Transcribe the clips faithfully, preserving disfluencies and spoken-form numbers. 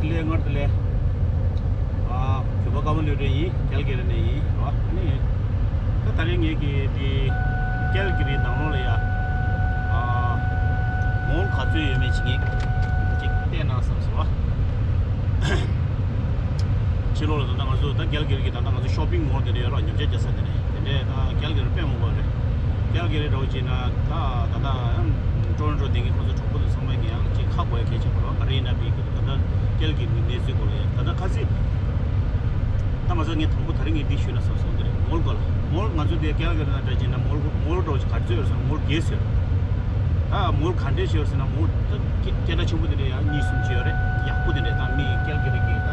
ལས་སྔར་དུ་ལས། ཨ། བོད་པ་ཀརྨ་བློ་གྲོས་ཡིན། ཀལ་གེ་རི་ནས་ཡིན། རོ། ཨ་ནི། ད་ད་རེས་ངེད་ཀྱི་དེ་ཀལ་གེ་རི་ནང་ལོགས་ལ་ཡ། ཨ། མོལ་ག་ཚོད་ཡོད་མེད་ཅིག་ངས་ཅིག་བལྟས་ན་བསམ་སོང་བ། ཕྱི་ལོགས་ལ་ད་ལྟ་ང་ཚོ་ད་ཀལ་གེ་རི་གི་ད་ལྟ་ང་ཚོ་ཤོ་པིང་མོལ་དེ་འདྲ་ཡོད་རོགས། ཉོ་ཆ་རྒྱག་ས་དེ་འདྲ་དེ་འདྲས་ད་ཀལ་གེ་རི་དཔེ་མང་པོ་རེད། ཀལ་གེ་རི་འདྲ་བོ་ཅིག་ན་ད་ད་ལྟ་ཊོ་རོན་ཊོ་དེ་གི་ཁོ་ཚོ་གྲོགས་པོ་དེ་ཚང་མས་ཀྱི་ཡང་ཅིག་ཧ་གོ་ཡ་གལ་ཆེན་པོ་རེད། ག་རེ་ཡིན་ན་བི་གི་ད་ལྟ་ཀལ་གེ་རི་གི་གནས་ཚུལ་སྐོར་ལ་ཡ་ད་ལྟ་ཁ་སང་། ད་མ་ཚད་ངས་དང་པོ་ད་རིང་ངས་འདི་ཞུས་ན་བསམ་སོང་། འདི་རེད། མོལ་སྐོར་ལ། མོལ་ང་ཚོ་འདི་ཀལ་གེ་རི་ན་འདྲ་བྱས་ན་མོལ་མོལ་འདྲ་བོ་ཅིག་ག་ཚོད་ཡོད་ཟེར་ན་མོལ་བརྒྱད་ཙམ་ཡོད། ད་མོལ་ག་འདྲས་ཡོད་ཟེར་ན་མོལ་ད་སྐད་སྐད་གྲགས་ཆེན་པོ་དེ་འདྲས་ཡང་གཉིས་གསུམ་ཅིག་ཡོད་རེད། ཡག་པོ་དེ་འདྲས་ད་མི་ཀལ་གེ་རི་གི་ད་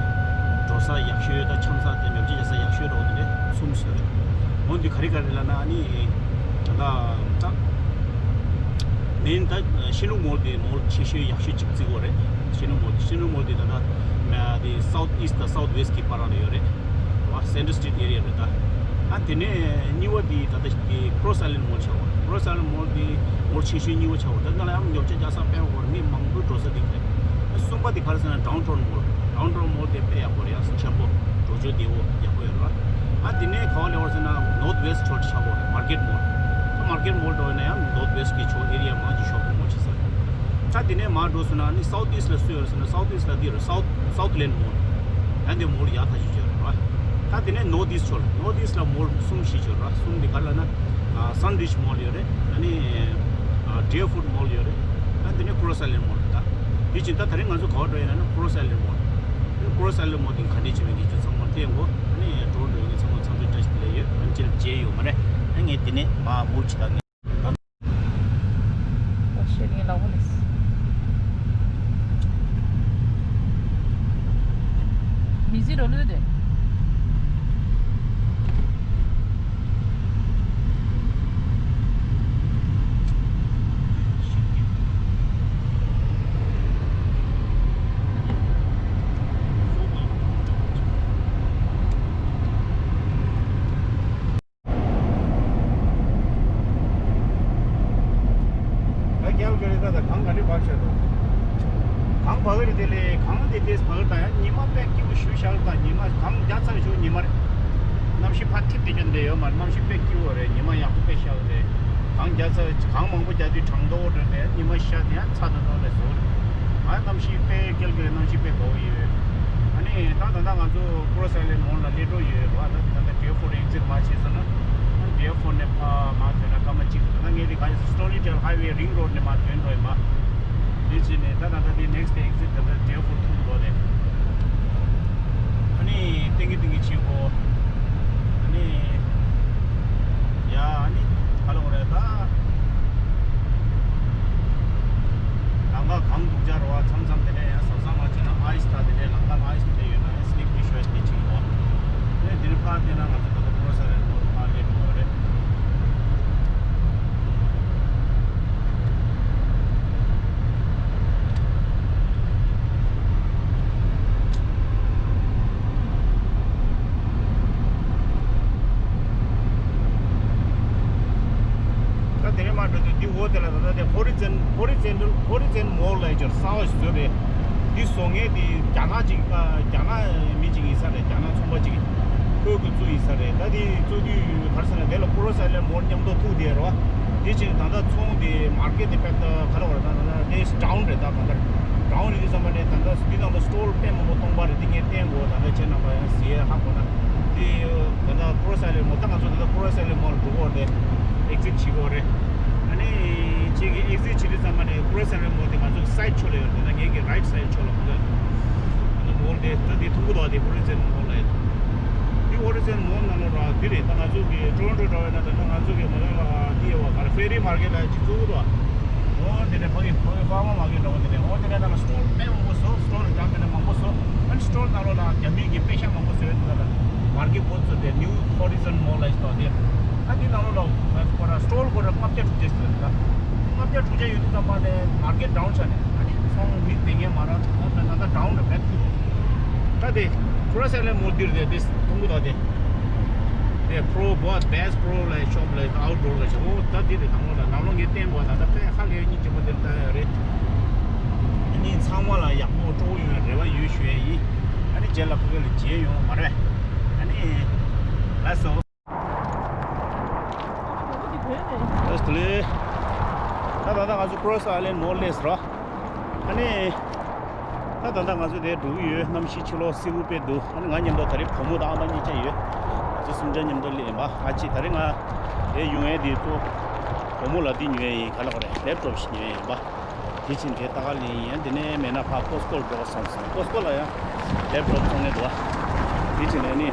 འགྲོ་ས་ཡག་ཤོས་ད་འཆམ་ས་དེ་ཉོ་ཆ་རྒྱག་ས་ཡག་ཤོས་འདྲ་བོ་དེ་འདྲས་གསུམ་ཡོད་རེད། མོལ་འདི་ག་རེ་ག་རེ་ལབ་ན་ཨ་ནི་ད་ད་ད་མེན་ད་ཤིན་ལུག་མོལ་དེ་མོལ་ཆེ་ཤོས་ཡག་ཤོས་ཅིག་བརྩི་དགོས་རེད། ཤིན་ལུག་མོལ་ཤིན་ལུག་མོལ་དེ་ད་ད་དེ་སའུ་ཐི་ཨིསྟ་དང་སའུ་ཐི་ཝེསྟ་གི་བར་ལ་ཡོད་རེད། བ་སེན་ཊར་སི་ཊི་རིཊ་ཨེ་རི་ཡ་རེད་ད། ཨ་དེ་ནས་གཉིས་པ་དེ་ད་ལྟ་དེ་ཁོ་རོ་སི་ཨའི་ལེན་མོལ་ཆགས་པ། ཁོ་རོ་སི་ཨའི་ལེན་མོལ་དེ་མོལ་ཆེ་ཤོས་གཉིས་པ་ཆགས་པ། ད་ནང་ལ་ཡང་ཉོ་ཆ་རྒྱག་ས་དཔེ་ཡག་པོ་རེད། མི་མང་པོས་འགྲོ་ས་དེ་རེད། ཨ་གསུམ་པ་དེ་ག་རེ་ཟེར་ན་ཌའུན་ཊའུན་མོལ། ཌའུན་ཊའུན་མོལ་དེ་དཔེ་ཡག་པོ་རེད། ཡང་ཆེན་པོ་འགྲོ་སྐྱོད་བདེ་བོ་ཡག་པོ་ཡོད་རེད་བ། ཨ་དེ་ནས་ག་བ་ལེན་པ་ཟེར་ན་ནོར་ཐི་ཝེསྟ་ཕྱོགས་ཆགས་པ་རེད། མར་ཀེཊ་མོལ། ཨ་མར་ཀེཊ་མོལ་འགྲོ་ཡིན་ན་ཡང་ནོར་ཐི་ཝེསྟ་གི་ཕྱོགས་ཨེ་རི་ཡ་མང་ཆེ་ཤོ་པིང་མོལ་ཆགས་ས་རེད། ད་དེ་ནས་མར་འགྲོ་སོང་ན་ནི་སའུ་ཐི་ཨིསྟ་ལ་སུ་ཡོད་ཟེར་ན་སའུ་ཐི་ཨིསྟ་ལ་འདི་རེད། སའུ་ཐི་སའུ་ཐི་ལེན་མོལ། ཡང་འདི་མོལ་ཡག་ཐག་ཆོད་ཡོད་རེད་བ། ད་དེ་ནས་ནོར་ཐི་ཨིསྟ་ཕྱོགས་ལ་ནོར་ཐི་ཨིསྟ་ལ་མོལ་གསུམ་བཞི་ཡོད་རེད་བ། གསུམ་འདི་ག་ལ་ན་ཨ་སན་རིཆ་མོལ་ཡོད་རེད། ཨ་ནི་ཨ་ཌི་ཨེ་ཕོར་ཌི་མོལ་ཡོད་རེད། ད་དེ་ནས་ཁོ་རོ་སི་ཨའི་ལེན་མོལ་རེད། ད་དེ་བཞིན་ད་ད་རིང་ང་ཚོ་ག་བ་འགྲོ་ཡིན་ན་ནི་ཁོ་རོ་སི་ཨའི་ལེན་མོལ། ཁོ་རོ་སི་ཨའི་ལེན་མོལ་དེ་ག་འདྲས་བྱེད་མིན་གྱི་ཚོ་ཚང་མ་ཐེ་ཡོང་གོ། ཨ་ནི་ཌོ་ར་འགྲོ་ཡིན་ཚང་མ་ཚང་མ་བཀྲ་ཤིས་བདེ་ལེགས་ཡོད། ཨ་ནི་ཅིར་མཇལ་ཡོད་མ་རེད། ཨ་ངས་དེ་ནས་མ་མུར་ཅི་ད་ངས། ཨོ་ཤེ་ངའི་ལག་པ་ལས། མི་ཟི་རོ་ལུས་དེ། ད་རྒྱལ་ག་རེ་ད་ད་གངས་ག་རེ་བབས་ཤག་འདུག་གངས་བབས་ཀྱི་རེད། དེ་ལས་གངས་དེ་དེས་བབས་ད་ཡང་ཉི་མ་དཔེ་སྐྱིད་པོ་ཞུ་ཤག་ད་ཉི་མ་གངས་རྒྱག་ཚར་ཞུ་ཉི་མ་རེད། གནམ་གཤིས་ཕར་འཐིབས་བསྡད་རྒྱུ་འདྲ་ཡོད་མ་རེད། གནམ་གཤིས་དཔེ་སྐྱིད་པོ་རེད། ཉི་མ་ཡག་པོ་དཔེ་ཤར་རེད། གངས་རྒྱག་ཚར་གངས་མང་པོ་རྒྱག་དུས་གྲང་མདོག་འདྲ་རེད། ཉི་མ་ཤར་དེ་ཡང་ཚ་མདོག་མདོག་རེད་བཟོ་རེད། ང་གནམ་གཤིས་དཔེ་རྒྱལ་གྱི་རེད། གནམ་གཤིས་དཔེ་དགའ་བོ་ཡོད། ཨ་ནི་ད་ད་ལྟ་ང་ཚོ་ཀོ་རོ་སི་ཨའི་ལེན་མོལ་ལ་སླེབས་འགྲོ་ཡོད་རེད་བ། ད་ད་ལྟ་ཌི་ཨེ་ཕོར་ཌི་ཨེག་ཛིཊ་མར་བྱས་སོང་ན། ཌི་ཨེ་ཕོར་ཌི་ནས་ཕར་མར་ཐོན་ན་སྐར་མ་གཅིག་ད་ལྟ་ངས་དེ་ག་ཡིན་ཟེར་སི་ཊོ་རི་ཊེལ་ཧའི་ཝེ་རིང་རོཌ་ནས་མར་ཐོན་འགྲོ་ཡིན་པ། དེ་བྱས་ནས་ད་ད་ལྟ་དེ་ནེག་སི་ཊི་ཨེག་ཛིཊ་ད་ལྟ་ཌི་ཨེ་ཕོར་ཌི་ཐུག་འགྲོ་རེད། ཨ་ནི་ཏིང་གི་ཏིང་གི་བྱེད་དགོས། ཨ་ནི་ཡ་ཨ་ནི་ག་ལ་འོ་རེད་ད། ལམ་ཁ་གངས་རྡུལ་ཅན་རེད་བ། མཚམས་མཚམས་དེ་འདྲ་ཡང་ཟབ་ཟབ་མ་བྱས་ན་ཨའི་སི་ད་དེ་འདྲ་ལམ་ཁ་ལ་ཨའི་སི་དེ་འདྲ་ཡོད་ན་ཡང་སི་ལིབ་རི་ཤོར་དེ་བྱེད་ཀྱི་འདུག་དེ་ནས་ཕར་བལྟས་ན་ང་ཚོ་ད་ལྟ་ཀོ་རོ་སི་ཨའི་ལེན་ཕར་སླེབས་ཡོད་རེད། ད་དེ་རིང་མ་འགྲོ་དུས་འདི་འོག་དེ་ལ་ད་ལྟ་དེ་ཧོ་རི་ཛོན་ཧོ་རི་ཛོན་ཧོ་རི་ཛོན་མོལ་ལབ་ཀྱི་གསར་པ་ཞིག་བཟོས་རེད། འདི་བཟོ་མཁན་དེ་རྒྱ་ནག་ཅིག་རྒྱ་ནག་མི་ཅིག་ཡིན་ས་རེད། རྒྱ་ནག་ཚོང་པ་ཅིག་ཁོས་ཀྱིས་བཙུགས་ཡིན་ས་རེད། ད་དེ་བཙུགས་དུས་ག་རེ་ཟེར་ན་དེ་ལ་ཀོ་རོ་སི་ཨའི་ལེན་མོལ་མཉམ་དུ་ཐུག་བསྡད་རེད་བ། དེ་བྱས་ནས་ད་ལྟ་ཚོང་དེ་མར་ཀེཊ་དེ་དཔེ་ད་ག་ལ་བར་ད་ད་ལྟ་དེ་ཌའུན་རེད། ད་གང་ལྟར་ཌའུན་རེད། དེ་ཙམ་པ་ནས་ད་ལྟ་འདི་ནང་ལ་སི་ཊོལ་དཔེ་མང་པོ་སྟོང་པ་རེད། དེ་ངས་བསྟན་དགོས། ད་ལྟ་ཁྱེད་རྣམ་པ་ཡང་ཟེར་ཧ་གོ་ན་དེ་ད་ལྟ་ཀོ་རོ་སི་ཨའི་ལེན་མོལ། ད་ང་ཚོ་ད་ལྟ་ཀོ་རོ་སི་ཨའི་ལེན་མོལ་འགྲོ་གི་ཡོད་རེད། ཨེག་ཛིཊ་བྱེད་ཀྱི་ཡོད་རེད། ཨ་ནི་ཁྱེད་ཀྱིས་ཨེག་ཛིཊ་བྱེད་དུས་ཙམ་པ་ནས་ཀོ་རོ་སི་ཨའི་ལེན་མོལ་དེ་ང་ཚོ་སའིཌ་ཕྱོགས་ལ་ཡོད་རེད། ད་ངེད་ཀྱི་རའིཊ་སའིཌ་ཕྱོགས་ལ་མོལ་ལ་ཡོད། ཨ་ནི་མོལ་དེ་ད་དེ་མཐོང་གི་འདུག་དེ་ཧོ་རི་ཛོན་མོལ་ལ་ཡོད། དེ་ཧོ་རི་ཛོན་མོལ་ནང་ལོགས་ར་འདི་རེད། ད་ང་ཚོ་གི་ཊོ་རོན་ཊོ་འགྲོ་བ་ཡིན་ན་ད་ལྟ་ང་ཚོ་གི་མོལ་ལ་འདི་ཡོད་བ། ག་རེ་ཕེ་རི་མར་ཀེཊ་ལ་ཅིག་བཙུགས་འདུག་འོ་དེ་ནས་ཕ་གི་ཕ་གི་ཕ་མ་མ་གི་འགྲོ་བ་དེ་ནས་འོ་དེ་ནས་ད་ལ་སི་ཊོལ་དཔེ་མང་པོ་བཟོ། སི་ཊོལ་འདྲ་མི་འདྲ་མང་པོ་བཟོ། ཨ་ནི་སི་ཊོལ་ནང་ལོགས་ལ་རྒྱ་མི་གི་པེ་ཤ་མང་པོ་བཟོས་འདུག་ད་ལ་མར་ཀེཊ་འགོ་བཙུགས་ཏེ་ནིའུ་ཧོ་རི་ཛོན་མོལ་ལ་ཞིག་དང་དེ་ཨ་དེ་ནང་ལོགས་ལ་ཁོ་ར་སི་ཊོལ་ཁོ་ར་ལྔ་བརྒྱ་དྲུག་བརྒྱ་ཟེར་འདུག་ལྔ་བརྒྱ་དྲུག་བརྒྱ་ཡོད་དུས་ཙམ་པ་ནས་མར་ཀེཊ་ཌའུན་ཆགས་ནས་ཨ་ནི་ཚོང་མི་བསྡད་མཁན་མ་རག་འོ་ད་ད་ལྟ་ཌའུན་རེད་བེད། ད་དེ་ཁོ་ར་སི་ཨའི་ལེན་མོལ་འདིར་དེ་དེ་མཐོང་གི་འདུག་དེ། དེ་པོ་རོ་བྷེ་སི་པོ་རོ་ལ་ཤོབ་ལ་ཨའུ་ཊི་ཌོར་ལ་ཞོག་འོ་ད་དེ་རེད། དང་པོ་ལ་ནང་ལོགས་ངས་བསྟན་དགོས། ད་ལྟ་དཔེ་ཧ་ལས་སྙིང་རྗེ་མོ་དེར་ལྟ་ཡ་རེད། ཨ་ནི་ཚང་མ་ལ་ཡག་པོ་སྤྲོ་པོ་ཡོང་བའི་རེ་བ་ཡོད་ཞུ། བས་ཡིན། ཨ་ནི་རྗེས་ལ་ཁོ་ག་ལ་མཇལ་ཡོང་མ་རེད། ཨ་ནི་ལགས་སོ། ལགས་སོ། ད་ལྟ་ང་ཚོ་Cross Island Mall སླེབས་སོང་། ཨ་ནི་ད་ད་ལྟ་ང་ཚོ་དེ་འགྲོ་གི་ཡོད། གནམ་གཤིས་ཕྱི་ལོགས་བསིལ་པོ་དཔེ་འདུག་ཨ་ནི་ང་མཉམ་དུ་ད་རེས་བུ་མོ་དང་ཨ་མ་གཉིས་ཆ་ཡོད། ང་ཚོ་གསུམ་ཆ་མཉམ་དུ་སླེབས་ཡིན་པ། ཨ་ཅེ་ད་རེས་ང་དེ་ཡོང་ཡས་དེ་ཚོ་བུ་མོ་ལ་དེ་ཉོ་ཡས་ཡིན། ག་ལ་གོ་རེད། ལེབ་ཊོབ་ཞིག་ཉོ་ཡས་ཡིན་པ། དེ་ཕྱིན་དེ་ལྟ་ག་ལེན་ཡིན། དེ་ནས་མེད་ན་ཕར་Costco ལ་འགྲོ་བསམ་སོང་། Costco ལ་ཡང་ལེབ་ཊོབ་བཙོང་ནས་འདུག་བ། དེ་ཕྱིན་ནས་ནི་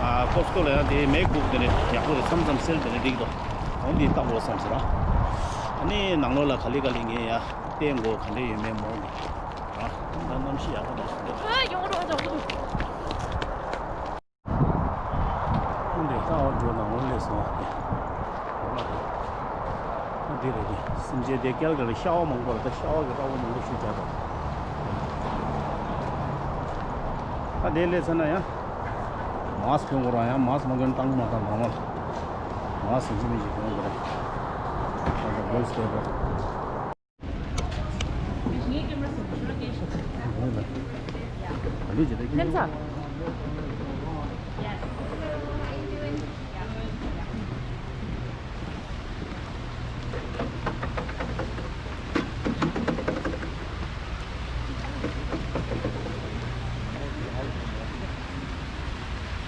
ཨ་Costco ལ་ཡང་དེ་MacBook དེ་ནས་ཡག་པོ་རེད། མཚམས་མཚམས་སེལ་དེ་ནས་འགྲིག་འདུག་འོན་དེ་ལྟ་དགོས་བསམ་ཟེར་ར། ཨ་ནི་ནང་ལོགས་ལ་ག་ལེ་ག་ལེ་ངས་ཡ་བལྟས་འགོ་ག་འདྲས་ཡོད་མེད་མོལ་གི་ར། ད་གནམ་གཤིས་ཡག་པོ་འདུག་ཟེར་འདུག་ཨ་ཡོང་རོགས་ཅོག་གི་འདུག་ཁོང་དེ་རྩ་བ་འགྲོ་ནང་ལོགས་སླེབས་སོང་བ་དེ། ཨ་འདི་རེད་དེ། སེམས་ཅན་དེ་སྐྱལ་ག་ལ་ཤ་བ་མང་པོ་ལ་ད་ཤ་བ་གི་རྩ་བ་མང་པོ་ཞིག་བྱ་དང་། ཨ་དེ་སླེབས་ཚར་ན་ཡང་། མཱསི་གོན་དགོས་ར། ཡང་མཱསི་མ་གོན་བཏང་མ་བཏང་ནང་ལ། མཱསི་ཟིན་ཅི་མི་ཅི་གོན་དགོས་ར། ད་ད་བོ་ཡིས་དེ་འགྲོ། ཕན་ཚ།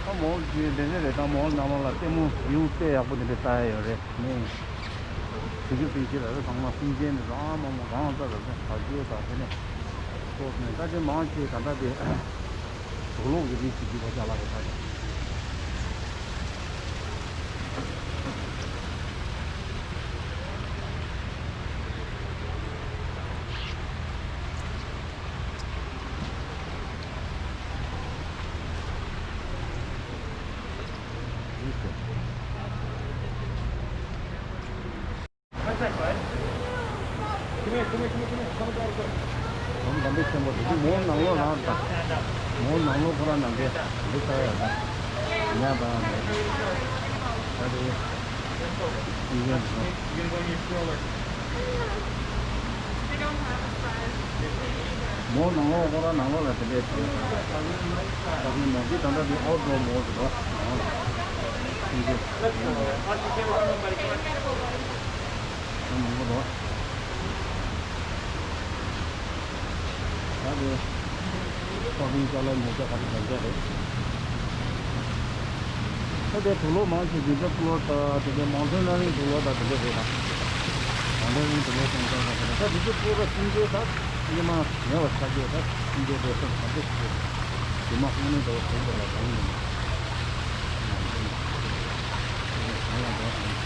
ད་མོལ་དེ་འདྲ་རེད། ད་མོལ་ནང་ལོགས་ལ་ལྟད་མོ་བིའུ་དཔེ་ཡག་པོ་དེ་འདྲ་ལྟ་ཡ་ཡོད་རེད། ནས། དེ་གི་དེ་གི་ར་ར་ཚང་མ་སེམས་ཅན་རང་མང་མང་རང་རྩ་ར་ར་བ་རྒྱུ་དང་དེ་ནས་སོགས་ནས་ད་དེ་མང་ཆེ་ད་ལྟ་དེ་དུག་ལོག་གི་རིགས་ཀྱི་རྒྱུ་བ་ཅ་ལག་རེད་ད་དེ། ལམ་ལམ་པའི་ཆེན་པོ་དེ་ཚོ་མོ་ནང་ལོགས་རང་དང་། མོ་ནང་ལོགས་ཁོ་རང་ནང་པའི་འདི་ལྟ་ཡ་དང་། ཉ་དང་་ནས་ད་དེ་ཡིན་ཡང་དང་། མོ་ནང་ལོགས་ཁོ་རང་ནང་ལོགས་ལ་དེ་འདྲའི་དེ་ད་གིན་མོ་འདི་ད་ལྟ་འདི་ཨའུ་ཊི་ཌོར་མོ་ཟེར་བ་ནང་ལ་ཡིན་གྱི། ད་མང་པོ་འདུག་ད་དེ་ཤོ་པིང་ཅ་ལག་ཉོ་ཆ་ག་རེ་འདྲ་འདྲ་རེད། ད་དེ་དུག་ལོག་མང་ཆེ་ཇིན་ཇར་ཕུ་ལོར་དང་དེ་འདྲའི་མའུན་ཊེ་ནར་རིང་དུག་ལོག་དང་དེ་འདྲ་རེད་ད། མའུན་ཊེ་ནར་རིང་དུག་ལོག་སོང་ཙང་ད་དེ་ཚོ་ཕུ་ལོར་སེམས་ཅན་ད་སྙེ་མ་ཉེ་བ་ཆགས་ཀྱི་ད་སེམས་ཅན་དེ་སོང་ད་དེ་དེ་མ་ཁོང་ནི་འདྲ་བ་དེ་འདྲ་ལ་གང་ཡིན་ན་མ་ཡིན་ན་དེ་གང་ལ་འདྲ་ཡིན།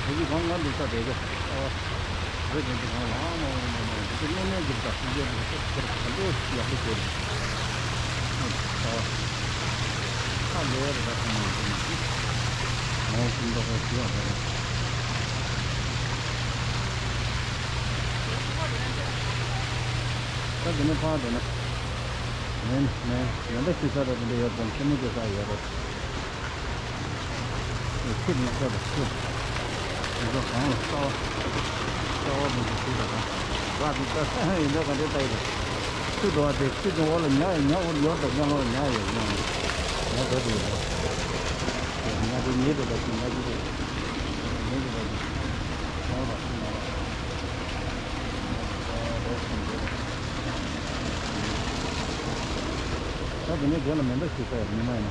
དེ་གི་གང་ང་འདུག་ས་དེ་གི་ཨ། བོད་དོན་གྱི་ནང་ལ་མ་འོངས་མ་མ་འདི་ཚོ་དངོས་གནས་ཀྱི་ད་སྲིད་འཛིན་ལ་ཐུགས་ཁུར་ག་འདྲས་ཡག་པོ་བྱས་ནས་ཨ་ཁ་ལོ་རེ་ད་ཁ་མ་འདི་མ་ཤི་མ་འོངས་སུམ་མདོ་ཁ་ཞུ་བ་རེད། ད་འདི་ནས་ཕར་འགྲོ་ན་མེན་མེན་མེ་མདའ་ཞུ་ས་རེད། འདི་འདྲ་ཡོད་ཙང་ཆེན་མོ་བྱེད་ས་ཡོད་རེད། ཁྱི་མི་ཁྱབ་པ་ཁྱི། དེ་ཚོ་གང་ལ་རྩ་བ། རྩ་བ་མི་འདུག་ཁྱི་དང་གང་། ར་འདི་ལྟ་ཡིན་འདྲ་ག་འདྲའི་ལྟ་ཡི་རེད། ཁྱི་འགྲོ་བ་དེ་ཁྱི་འགྲོ་བ་ལ་ཉ་ཡི་ཉ་འོ་ཡོར་དང་ཉ་ལོ་ལ་ཉ་ཡོད་ཉ་ཡོད་ཉ་འགྲོ་དེ་ཡོད་དོ། ཉ་དེ་ཉེ་དུ་ལ་ཁྱི་ཉ་དེ་དེ་ཉེ་དུ་ལ་ཁྱི་ཉ་ལ་ཁྱི་ཉ་ལ། ད་དེ་ནས་དེ་ལ་མེ་མདའ་ཞུ་ས་ཡོད་མི་མ་ཡིན་ན།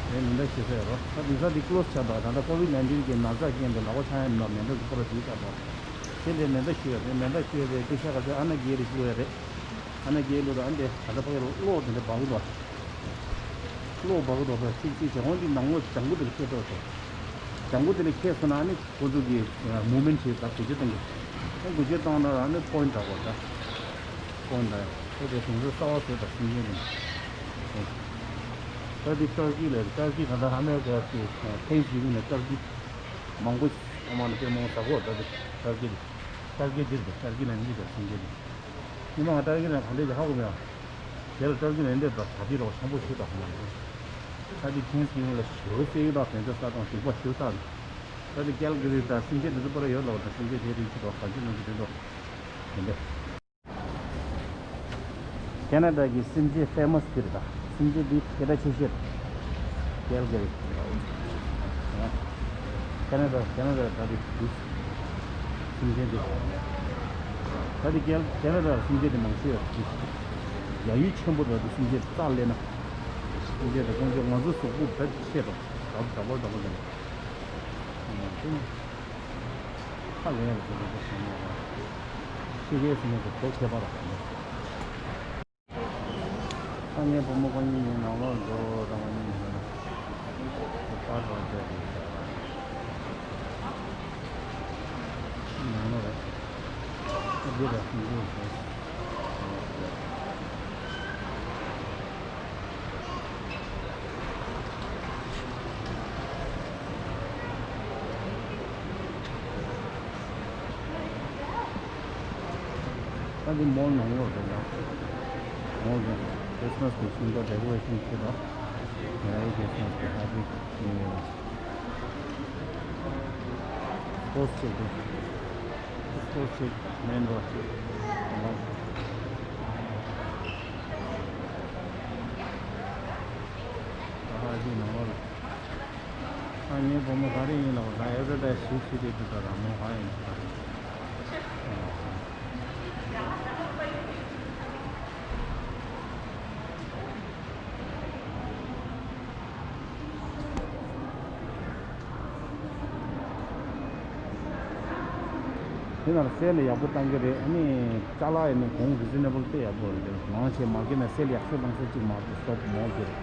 དེ་མེ་མདའ་ཞུ་ས་ཡོད་རོ། ད་དེང་སང་དེ་ཀློ་ཆགས་འདུག་ད་ལྟ་ཀོ་ཝིད་ནའིན་ཊིན་གྱི་ན་ཚ་རྐྱེན་པས་ལག་པ་འཆང་ཡ་མེད་པ་མེ་མདའ་ཀྱི་ཁོ་ར་བྲིས་ཚར་འདུག་དེ་འདྲའི་མེ་མདའ་ཞུ་ཡ་རེད། མེ་མདའ་ཞུ་ཡ་རེད། དེ་ཤ་ག་ཚོད་ཨ་ན་རྒྱལ་རེ་ཞུ་ཡ་རེད། ཨ་ན་རྒྱལ་ལོ་ད་ཨ་འདྲས་ད་ལྟ་ཕ་གི་གློག་དེ་འདྲ་འབར་གི་འདུག་གློག་འབར་གི་འདུག་ད་ཚིག་ཚིག་བྱས་འོང་འདི་ནང་ལོགས་ལྗང་གུ་དེ་འཁྱེར་འགྲོ་ཐལ། ལྗང་གུ་དེ་ནས་འཁྱེར་སོང་ན་ཨ་ནི་ཁོ་ཚོ་གི་མུ་མེན་ཊི་བྱེད་ད་འགུལ་སྐྱོད་གཏོང་གི། ཨ་འགུལ་སྐྱོད་བཏང་ན་ཨ་ནི་པོ་ཡིན་ཊི་འདྲ་པོ་ད། པོ་ཡིན་ཊི་འདྲ་ཡ་ཁོ་དེ་དེང་སང་གསར་པ་བཟོས་ད་སེམས་ཅན་དེ། ད་དེ་ཊར་ཀི་ལ་ཊར་ཀི་ད་ལྟ་ཨ་མེ་རི་ཀ་གི་ཐེངས་གཅིག་ནས་ཊར་ཀི་མང་པོ་ཨ་མ་ནི་དཔེ་མང་ཟ་གོ་ད་དེ་ཊར་ཀི་དེ་ཊར་ཀི་དེ་ཊར་ཀི་ལ་ནི་ད་སེམས་ཅན་དེ། ཉི་མ་ཊར་ཀི་ལ་ག་འདྲས་ཀྱི་ཧ་གོ་མེད་ཨ། དེ་ལ་ཊར་ཀི་ལ་འདྲས་ད་ད་དེ་རོ་ཆང་པོ་ཞིག་ད་ཧ་མ་ནི། ད་དེ་ཐེངས་གཅིག་ལ་ཞོ་སེ་ཡོད་ད་དེ་ཚོ་ས་དང་སྡིག་པ་ཞོ་ས་རེད། ད་དེ་ཀལ་གི་རི་ད་སེམས་ཅན་དེ་ཚོ་པར་ཡོད་ལ་ད་སེམས་ཅན་དེ་རིགས་ཅིག་ད་ག་ཅི་ནང་གི་དེ་ཚོ་དེ་འདྲས། ཁེ་ན་ཌ་གི་སིམ་འཛེར་ཕེ་མ་སི་འདི་རེད་ད། སིམ་འཛེར་འདི་སྐད་གྲགས་ཆེ་ཤོས་རེད། ཀལ་ག་རི། ཁེ་ན་ཌ་ཁེ་ན་ཌ་ད་རེད་འདི། སིམ་འཛེར་འདི། ད་རེད་ཀལ་ཁེ་ན་ཌ་སིམ་འཛེར་འདི་མང་ཤོས་རེད། ཡ་ཡུལ་ཆེན་པོ་རེད་འདི། སིམ་འཛེར་རྩ་ལས་ན། སིམ་འཛེར་རེད་ཁོང་ཚོ་ང་ཚོ་གཟུགས་པོ་བེད་ཆེ་རེད། འདྲ་འདྲ་པོ་འདྲ་པོ་རེད། ཁ་ལས་ལ་དེ་འདྲ་བྱས་ནས་ཤི་ཁའི་སེམས་ནས་གོ་ཁྱད་པར་རོ། ཨ་ངའི་བུ་མོ་ཁོ་གཉིས་ནི་ནང་ལོགས་འགྲོ་དང་། ཁོ་གཉིས་ནི་པར་རོ་བྱས་ཏེ་ནང་ལོགས་རེད། ཨ་འདི་ར་སེམས་ཅན་བྱས། ད་འདི་མོལ་ནང་ལོགས་རེད་ད། མོལ་རེད། ཁྲིས་མས་གི་ཤིང་ཏོག་ཌེ་ཀོ་རེ་ཤན་བྱས་པ། Merry Christmas གི་Happy New Year། སྤོ་སི་ཅིག་འདུག་སྤོ་སི་ཅིག་མེན་རོ། ཨ་ཅིག་ནང་ལོགས་ལ། ཨ་ངའི་བུ་མོ་ག་རེ་ཡིན་ལབ་ད་ཨེ་ཝེར་ཌའི་སི་ཞིག་ཞིག་རེད་འདུག་ད་རང་མོ་ག་ཡིན་ད། དེ་ནང་སེལ་ཡག་པོ་བཏང་གི་རེད། ཨ་ནི་ཅ་ལག་ཡིན་ན་གོང་རི་ཛི་ནེ་བལ་དཔེ་ཡག་པོ་རེད། མང་ཆེ་མ་གི་ན་སེལ་ཡག་ཤོས་བཏང་ས་གཅིག་མ་གཏོགས་སོབ་མོལ་དེ་རེད།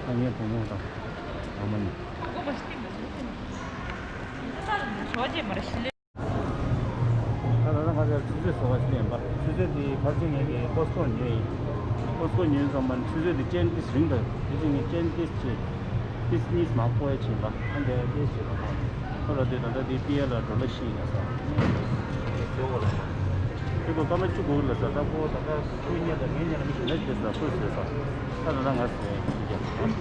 ད་ངའི་བུ་མོ་དང་ཨ་མ་ནི། ད་ད་ལྟ་ང་ཚོ་ཆུ་ཚོད་བཟོ་བ་ཞིག་ལེན་པ། ཆུ་ཚོད་འདི་ཕལ་ཆེར་ངས་ཀྱི་ཀོ་སི་ཀོ་ཉོས་ཡིན། ཀོ་སི་ཀོ་ཉོས་ཙམ་པ་ནི་ཆུ་ཚོད་འདི་ཅན་ཏིས་རིང་དང་དེ་ཚོ་ངས་ཅན་ཏིས་བྱས། ཏིས་གཉིས་མ་ཀོ་ཡ་བྱིན་པ། ཨ་འདྲ་ཏིས་བྱེད་པ་ཁོ་ལ་དེ་ད་ལྟ་དེ་པི་ཨེ་ལ་ཌོ་ལར་བཞི་ཡིན་ས། དེ་ཀོ་སྐར་མ་བཅུ་དགུ་ལ་ས་ད་ཀོ་ད་ལྟ་ཁྱོད་ཉལ་ལ་ངས་ཉལ་ལ་མི་ཞིག་ལ་དེ་ས་ཀོ་ཟེར་ས། ད་ད་ལྟ་ང་ཟེར་ཡིན་ཀྱང་།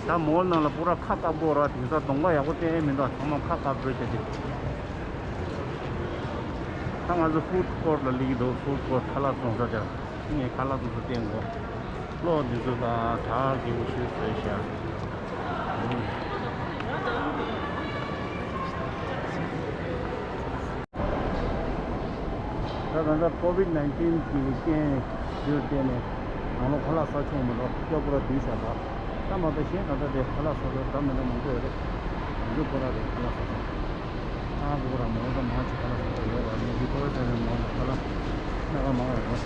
ད་མོལ་ནང་ལ་པུ་ར་ཁ་བཀབ་དགོས་ར། དེང་སང་གདོང་པ་ཡག་པོ་བསྟན་མི་འདུག་ཚང་མ་ཁ་བཀབ་འགྲོ་བྱས་ཏེ། ད་ང་ཚོ་ཧྥུཌ་ཀོརཊ་ལ་སླེབས་ཀྱི་འདུག་ཧྥུཌ་ཀོརཊ་ཁ་ལག་བཙོང་ས་དེར། ངས་ཁ་ལག་དེ་ཚོ་བསྟན་དགོས། གློག་འདི་ཚོ་དང་གྲ་རྒྱས་པོ་ཞིག་བཟོས་ཤག་ད་ད་ལྟ་ཀོ་ཝིཌ་ནའིན་ཊིན་གྱི་རྐྱེན་བརྟེན་ནས་ནང་ལོགས་ཁ་ལག་ཟ་ཆོག་མི་འདུག་སྐྱོ་པོ་ར་བསྡུས་བཞག་ད། ད་མ་གཏོགས་གཞན་ད་ལྟ་དེ་ཁ་ལག་ཟ་ས་འདྲ་མི་འདྲ་མང་པོ་ཡོད་རེད། འདི་ཚོ་ཁོ་ར་རེད་ཁ་ལག་ཟ་ས། ཨ་ཁོ་ར་མང་པོ་མང་ཆེ་ཁ་ལག་ཟ་ས་ཡོད་ར། ངས་འདི་ཁོ་ར་ཟ་ནས་མང་པོ་ཁ་ལག་སྣ་ཁ་མང་བ་རེད།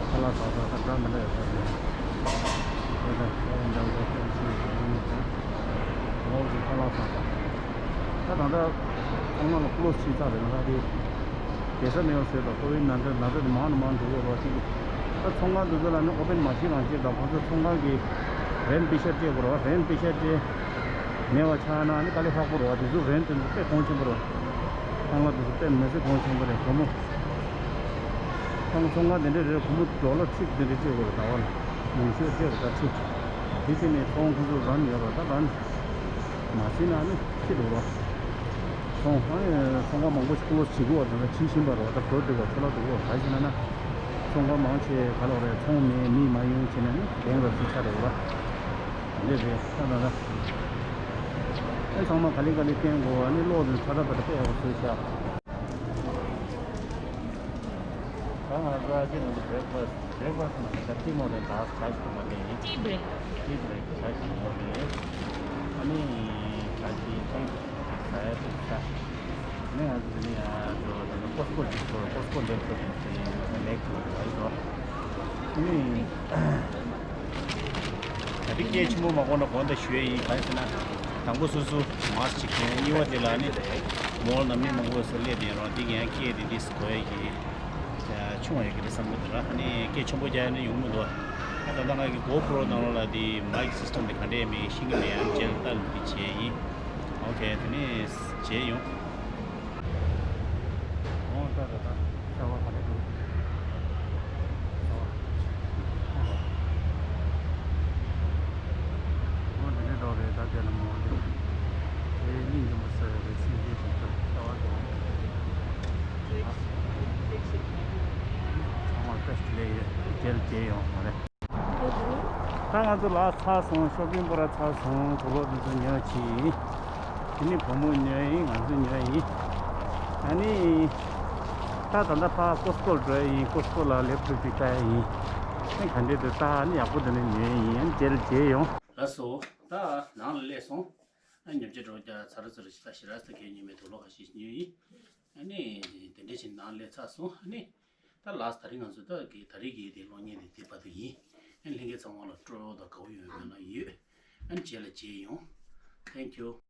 ཁ་ལག་ཟ་ས་ད་འདྲ་མི་འདྲ་ཡོད་ར། ཁོ་ད་ཁོ་འདྲ་བོ་ཁོ་ཤེས་ཡོད་ར། ངོ་གི་ཁ་ལག་ཟ་ས། ད་ད་ལྟ་ཚང་མ་ལ་ཀློ་སི་བྱས་ཚར་རེད། ང་ད་དེ་བསྡད་ས་མེད་པ་བཟོས་དང་། ཀོ་ཝིཌ་ནང་འདྲ་ནང་འདྲ་དེ་མང་ནས་མང་འགྲོ་གི་རེད་བ། ཅིག་ད་ཚོང་ཁང་དེ་ཚོ་ལ་ནི་ཨོ་པན་མ་བྱེད་རང་བྱེད་དང་། ཁོང་ཚོ་ཚོང་ཁང་གི་རེན་ཊི་པེ་ཤལ་སྤྲད་དགོས་རེད་བ། རེན་ཊི་པེ་ཤལ་སྤྲད་མེད་པ་ཆགས་ན་ནི་དཀའ་ལས་ཁག་པོ་རེད་བ། དེ་ཚོ་རེན་ཊི་དེ་ཚོ་དཔེ་གོང་ཆེན་པོ་རེད་བ། ཚོང་ཁང་དེ་ཚོ་དཔེ་མི་སྲིད་གོང་ཆེན་པོ་རེད། སྒོར་མོ་ཚོང་ཚོང་ཁང་དེ་འདྲ་རེད། སྒོར་མོ་ཌོ་ལར་ཁྲི་དེ་འདྲ་སྤྲད་དགོས་རེད། ཟླ་བ་ལ་ཉི་ཤུ་སྤྲད་རེད་ད་ཁྲི། དེ་བྱས་ནས་ཚོང་ཁོང་ཚོ་རན་ཡོད་རེད་བ། ད་རན། མ་བྱས་ན་ནི་ཁྱི་འདུག་རོ། ཚོང་ཨ་ནི་ཚོང་ཁང་མང་པོ་ཞིག་ཀློ་སི་བྱེད་དགོས་པ་དང་བྱེད་བཞིན་པ་རེད་བ། ད་གོ་འདུག་བ། ཚོ་ལ་འདུག་བ། ག་བྱས་ན་ན་ཚོང་ཁང་མང་ཆེ་ག་ལོག་རེད། ཚོང་མེད་མི་མ་ཡོང་བྱས་ན་ནི་གདེང་རབ་ཅིག་ཆགས་འདུག་རོ། འདི་རེད་ད་ད་ད། ཨེ་ཚང་མ་ག་ལེ་ག་ལེ་བསྟན་དགོས། ཨ་ནི་གློག་འདི་ཚ་ཚ་བ་ད་དཔེ་ཡག་པོ་བཟོས་ཤག་ད་ང་ཚོ་ཨ་ཅེ་ནང་དུ་བྷེ་རེག་ཕ་སི་བྷེ་རེག་ཕ་སི་ནང་ད་ཏི་མོ་རེ་ད་ད་ཅི་མ་ལེ། ཏི་བྷེ་རེག་ཏི་བྷེ་རེག་ད་ཅི་མ་ལེ། ཨ་ནི་ད་ཅི་ཅི་ཟ་ཡ་ཏི་ཟ། ནི་ང་ཚོ་ནི་ཡ་ཚོ་ད་ནི་ཀོ་སི་ཀོ་ཅིག་ཚོ་ཀོ་སི་ཀོ་ལེབ་ཚོ་དེ་ཚོ་མེག་ཚོ་ཡ་ཡི་ཚོ་ནི། ད་ཏི་སྐད་ཆེན་པོ་མ་གོ་ན་གོ་ད་ཞུ་ཡ་ཡིན། གང་ཟེར་ན་དང་པོ་སོ་སོ་མ་སི་ཅིག་གྱོན། གཉིས་པ་དེ་ལ་ནི་མོལ་ནང་མི་མང་པོ་སོ་སླེབས་དེ་རང་དེ་ག་ཡང་སྐད་དེ་དེ་གོ་ཡ་གི། ཆུང་བ་ཡོད་ཀྱི་རེད་བསམ་གྱི་འདུག་ར། ཨ་ནི་སྐད་ཆེན་པོ་རྒྱག་ཡ་ནི་ཡོང་གི་མི་འདུག་ཨ་ད་ལྟ་ང་གི་གོ་པྲོ་ནང་ལོགས་ལ་དེ་མའིག་སིས་ཊམ་དེ་ག་འདྲས་མེད་ཤེས་ཀྱི་མེད། ཨ་ནི་རྗེས་ལ་ལྟ་ལ་དེ་བྱས་ཡིན། ཨོ་ཁེ། དེ་ནས་མཇལ་ཡོང་། ཨོ་ད་ད་ད་ཤ་བ་ག་རེ་འདུག་ཤ་བ། ཨོ་དེ་ནས་འགྲོ་རེད། ད་དེ་ལ་མོ་དེ་དེ་སྙིང་རྗེ་མོ་ཟེར་རེད། སེམས་ཅན་ཞིག་ཏུ་ཤ་བ་དེ། ཚང་མ་བཀྲ་ཤིས་བདེ་ལེགས་ཡོད། རྗེས་ལ་མཇལ་ཡོང་། མོ་རེད། ད་ང་ཚོ་ལ་ཚར་སོང་། ཤོ་པིང་པོ་ར་ཚར་སོང་། དུག་ལོག་དེ་ཚོ་ཉོས་ཕྱིན། དེ་ནི་བུ་མོ་ཉོས་ཡིན། ང་ཚོ་ཉོས་ཡིན། ཨ་ནི། ད་ད་ལྟ་ཕར་ཀོ་སི་ཀོ་ལ་འགྲོ་ཡ་ཡིན། ཀོ་སི་ཀོ་ལ་ལེབ་ཊོབ་ཅིག་ལྟ་ཡ་ཡིན། ཨ་ག་འདྲས་འདུག་ད་ཨ་ནི་ཡག་པོ་འདུག་ན་ཉོས་ཡ་ཡིན། ཨ་ནི་རྗེས་ལ་མཇལ་ཡོང་། ལགས་སོ། ད་ནང་ལ་སླེབས་སོང་། ཨ་ཉོ་ཆ་འགྲོ་རྒྱུ་ཚར་ཚར་ཞིག་ད་ཞེ་དྲག་ས་གས་ཉོས་མེད། དུག་ལོག་ཁ་ཤས་ཤིག་ཉོས་ཡིན། ཨ་ནི་དེ་འདྲ་བྱས་ནང་སླེབས་ཚར་སོང་། ཨ་ནི་ད་ལགས། ད་རིང་ང་ཚོ་ད་གི་ད་རིང་གི་དེ་གློག་བརྙན་དེ་དེ་བར་དུ་ཡིན། ཨ་ལྷན་རྒྱས་ཚང་མ་ལ་སྤྲོ་བ་དང་དགའ་བོ་ཡོད་མེད་ལ་ཡོད། ཨ་རྗེས་ལ་མཇལ་ཡོང་། Thank you།